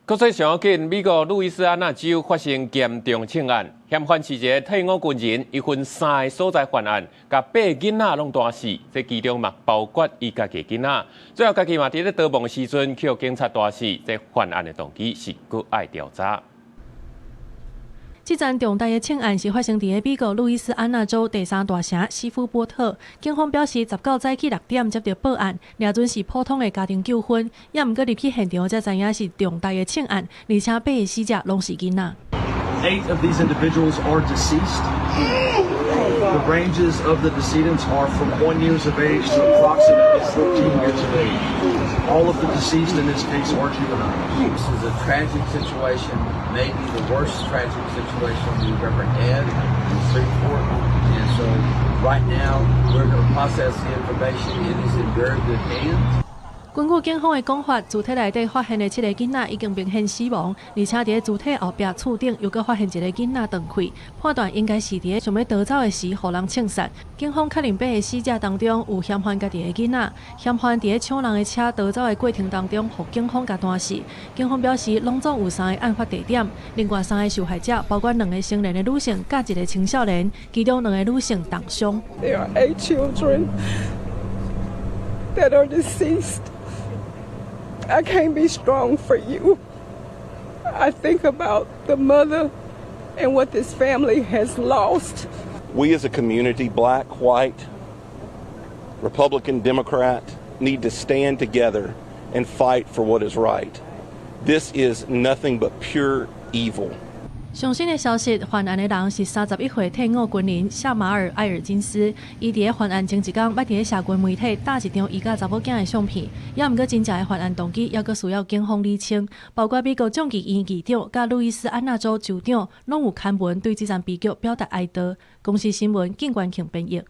國際上緊，美國路易斯安那州發生嚴重槍案，嫌犯是一个退伍軍人，伊分三个所在犯案，共八个囡仔攏彈死，這其中嘛包括伊家己囡仔。最後家己嘛佇咧逃亡時陣，予警察彈死，這犯案的動機是閣愛調查。這樁重大的槍案是發生佇美國路易斯安那州第三大城西夫波特。警方表示，19早起6點接到報案，掠準是普通的家庭糾紛，也毋過入去現場才知影是重大的槍案，而且八个死者攏是囡仔。 Eight of these individuals are deceased. The ranges of the decedents are from 1 years of age to approximately 14 years of age. All of the deceased in this case are juveniles. This is a tragic situation, maybe the worst tragic situation we've ever had in Shreveport. And so right now we're going to process the information. It is in very good hands. 根據警方的講法，屍體內底發現的七个囡仔已經明顯死亡，而且佇屍體後壁厝頂又閣發現一个囡仔斷氣，判斷應該是佇想欲逃走的時，予人槍殺。警方確認八个死者當中有嫌犯家己的囡仔，嫌犯佇搶人的車逃走的過程當中，予警方共彈死。警方表示，攏總有三個案發地點，另外三個受害者包括兩个成年的女性，佮一个青少年，其中兩个女性重傷。 There are eight children that are deceased. I can't be strong for you. I think about the mother and what this family has lost. We as a community, black, white, Republican, Democrat, need to stand together and fight for what is right. This is nothing but pure evil. 上新的消息，犯案的人是31歲退伍軍人夏馬爾·埃爾金斯。伊佇犯案前一工，捌佇咧社群媒體貼一張伊佮查某囝的相片。也毋過真正的犯案動機，猶閣需要警方理清。包括美國眾議院議長佮路易斯安那州州長，攏有刊文對這樁悲劇表達哀悼。公視新聞，靳關慶編譯。